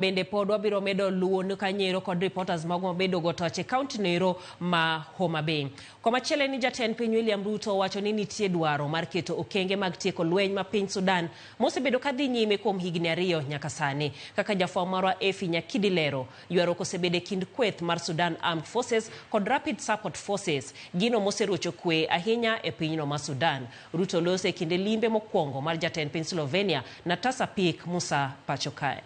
Bende pod wabiro medo luwo ni kanyero kod reporters magwa mabedo go toch e kaunti noero ma Homa Bay. Komachielo en ni jatend piny William Ruto owacho ni nitie dwaro mar keto okenge mag tieko lweny ma piny Sudan mosebedo kadhi nyime kuom higni 2 nyaka sani. Kaka jafwambo marwa Effie Nyakidi lero, ywaruok osebedo e kind kweth mar Sudan Armed Forces kod Rapid Support Forces, gino moserocho kwe ahinya e pinyno ma Sudan. Ruto loso e kinde limbe mokwongo mar jatend piny Slovenia Natasa Pirc Musa pacho kae.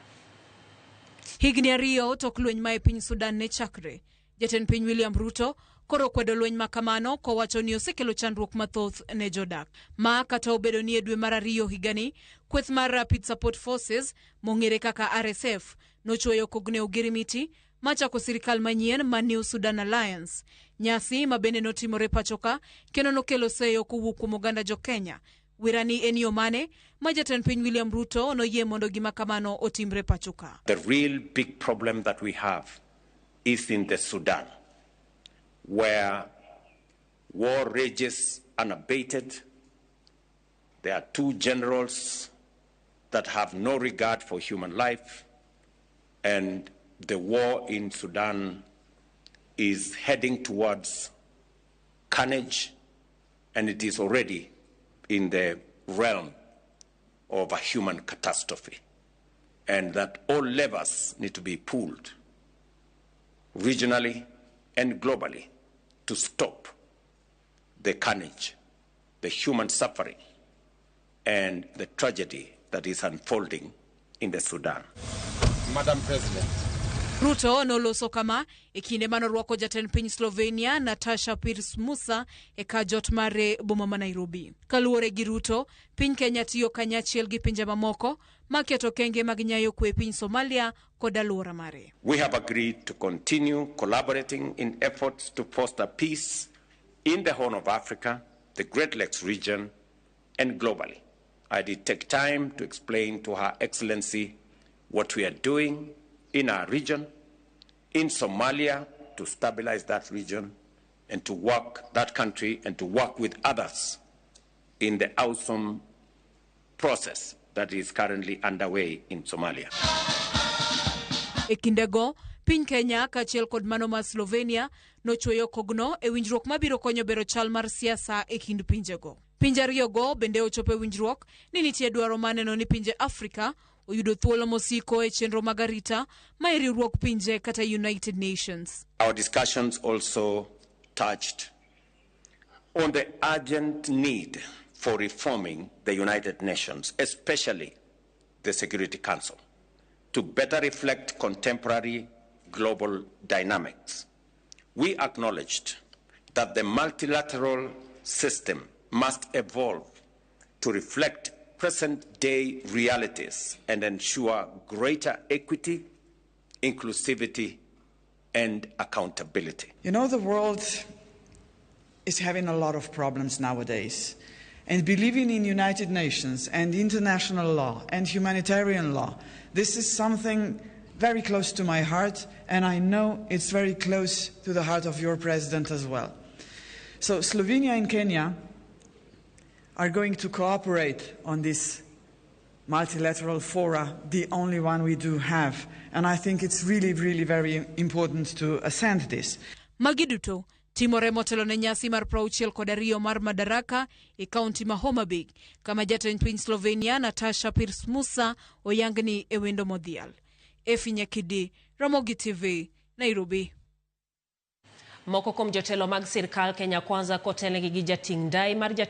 Higni 2 tok lweny ma e piny Sudan ne chakre, jatend piny William Ruto koro kwedo lweny ma kamano kowacho ni osekelo chandruok mathoth ne jodak. Ma kata obedo ni e dwe mar 2 higani, kweth mar Rapid Support Forces mong'ere kaka RSF nochwoyo kogne ogirimiti machako sirikal manyien ma New Sudan Alliance. Nyasi ma bende notimore pachoka kendo nokelo seyo kowuok kuom oganda jo Kenya. Wirani en yo mane ma jatend piny William Ruto noyie mondo gima kamano otimre pachoka. The real big problem that we have is in the Sudan, where war rages unabated. There are two generals that have no regard for human life, and the war in Sudan is heading towards carnage, and it is already in the realm of a human catastrophe, and that all levers need to be pulled regionally and globally to stop the carnage, the human suffering, and the tragedy that is unfolding in the Sudan. Madam President. Ruto noloso kama e kinde manorwako jatend piny Slovenia Natasha Pirc Musa e kar jot mare boma ma Nairobi. Kaluwore gi Ruto, piny Kenya tiyo kanyachiel gi pinje mamoko maketo okenge mag nyayo kwe e piny Somalia kod alwora mare. We have agreed to continue collaborating in efforts to foster peace in the Horn of Africa, the Great Lakes region, and globally. I did take time to explain to Her Excellency what we are doing in our region, in Somalia, to stabilize that region and to work that country and to work with others in the AUSSOM process that is currently underway in Somalia. E kindego, piny Kenya kaachiel kod mano mar Slovenia nochwoyo kogno e winjruok mabiro konyo bero chal mar siasa e kind pinjego. Pinje ariyogo bende ochopo e winjruok ni nitie dwaro mar neno ni pinje Afrika oyudo thuolo mosiko e chenro mag arita ma e riwruok pinje kata United Nations. Our discussions also touched on the urgent need for reforming the United Nations, especially the Security Council, to better reflect contemporary global dynamics. We acknowledged that the multilateral system must evolve to reflect present-day realities and ensure greater equity, inclusivity, and accountability. The world is having a lot of problems nowadays. And believing in United Nations and international law and humanitarian law, this is something very close to my heart, and I know it's very close to the heart of your president as well. So Slovenia and Kenya are going to cooperate on this multilateral fora, the only one we do have. And I think it's really, really very important to assent this. Magi duto timore motelo ne nyasi mar 62 mar Madaraka e kaunti ma Homa Bay, kama jatend piny Slovenia Natasha Pirc Musa oyangni e wendo modhial. Effie Nyakidi, Ramogi TV, Nairobi. Moko kuom jotelo mag sirkal Kenya Kwanza kotelnegi gi jating' ndai mar jatend